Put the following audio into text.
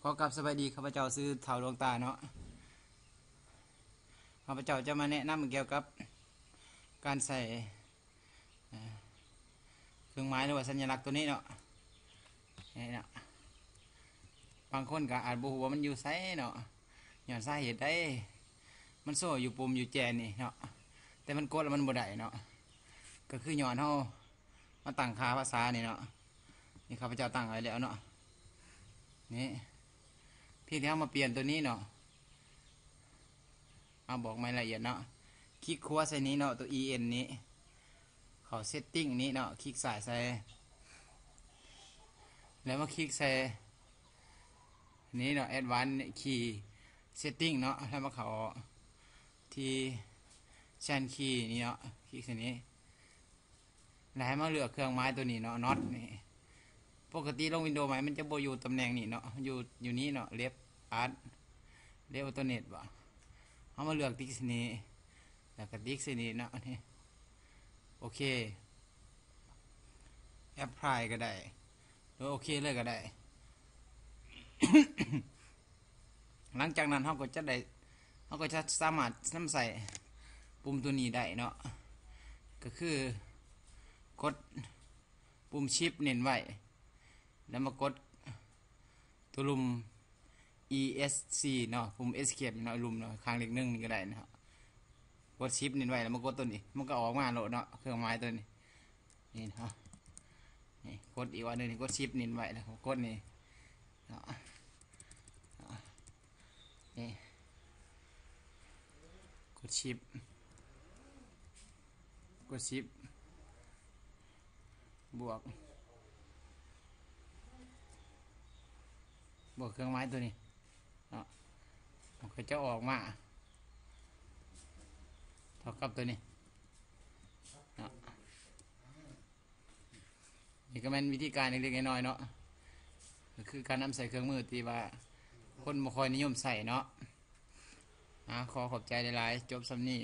ຂໍກາບສະບາຍດີ, ຂ້າພະເຈົ້າຊື່ທ້າວດວງຕາເນາະ. ຂ້າພະເຈົ້າຈະມາແນະນຳກ່ຽວກັບການໃສ່ ເອີ ເຄື່ອງໝາຍ ຫຼືວ່າສັນຍະລັກໂຕນີ້ເນາະ. ນີ້ເນາະ, ບາງຄົນກໍອາດບໍ່ຮູ້ວ່າມັນຢູ່ໃສເນາະ, ຍ້ອນສາເຫດໃດ ມັນໂຊຢູ່ປຸ່ມຢູ່ແຈນີ້ເນາະ, ແຕ່ມັນກົດແລ້ວມັນບໍ່ໄດ້ເນາະ, ກໍຄືຍ້ອນເຮົາ ມາຕັ້ງຄ່າພາສານີ້ເນາະ. ນີ້ຂ້າພະເຈົ້າຕັ້ງໄວ້ແລ້ວເນາະ. ນີ້ ພຽງແຕ່ເຮົາມາປ່ຽນໂຕນີ້ເນາະ. ເອົາ ບອກໃໝ່ລະອຽດເນາະ. ຄລິກຂວາໃສ່ນີ້ເນາະ, ໂຕ ອີ ເອັນ ນີ້, ເຂົ້າ ເຊັດຕິ້ງ ນີ້ເນາະ, ຄລິກຊ້າຍໃສ່ ແລ້ວມາຄລິກໃສ່ນີ້ເນາະ, ແອັດວານ ຄີ ເຊັດຕິ້ງ ເນາະ, ແລ້ວມາເຂົ້າທີ່ ແຊນ ຄີ ນີ້ເນາະ, ຄລິກໃສ່ນີ້ ແລ້ວໃຫ້ມາເລືອກເຄື່ອງໝາຍໂຕນີ້ເນາະ, ນັອດນີ້. ປົກກະຕິລົງວິນໂດໃໝ່ມັນຈະບໍ່ຢູ່ຕຳແໜ່ງນີ້ເນາະ, ຢູ່ ຢູ່ນີ້ເນາະ, ເລັບ ອາດ ເລັບ ອອໂຕເນັດ ບໍ່. ເຮົາມາເລືອກຕິກໃສ່ນີ້ ແລ້ວກໍຕິກໃສ່ນີ້ເນາະ, ນີ້ ໂອເຄ. ແອັບພລາຍກໍໄດ້ ຫຼືໂອເຄເລີຍກໍໄດ້. ຫຼັງຈາກນັ້ນເຮົາກໍຈະໄດ້ ເຮົາກໍຈະສາມາດນຳໃຊ້ປຸ່ມໂຕນີ້ໄດ້ເນາະ, ກໍຄືກົດປຸ່ມຊິບເນັ້ນໄວ້ ແລ້ວມາກົດຕົວລຸ່ມ ອີ ເອັສ ຊີ ເນາະ, ປຸ່ມ ເອສເຄບ ເນາະ, ລຸ່ມເນາະ, ຂ້າງເລກໜຶ່ງນີ້ກໍໄດ້ເນາະ. ກົດຊິບເນັ້ນໄວ້ ແລ້ວມາກົດໂຕນີ້ ມັນກໍອອກມາໂລດເນາະ, ເຄື່ອງໝາຍໂຕນີ້. ນີ້ເນາະ, ນີ້ ກົດອີກອັນໜຶ່ງນີ້, ກົດຊິບເນັ້ນໄວ້ ແລ້ວກໍກົດນີ້ເນາະ, ນີ້ ກົດຊິບ ກົດຊິບ ບວກ ບວກເຄື່ອງໝາຍໂຕນີ້ເນາະ, ມັນກໍຈະອອກມາເທົ່າກັບໂຕນີ້ເນາະ. ນີ້ກໍແມ່ນວິທີການເລັກໆນ້ອຍໆເນາະ, ກໍຄືການນຳໃຊ້ເຄື່ອງມືທີ່ວ່າຄົນບໍ່ຄ່ອຍນິຍົມໃຊ້ເນາະ. ອາ ຂໍຂອບໃຈຫຼາຍໆ, ຈົບສ່ຳນີ້.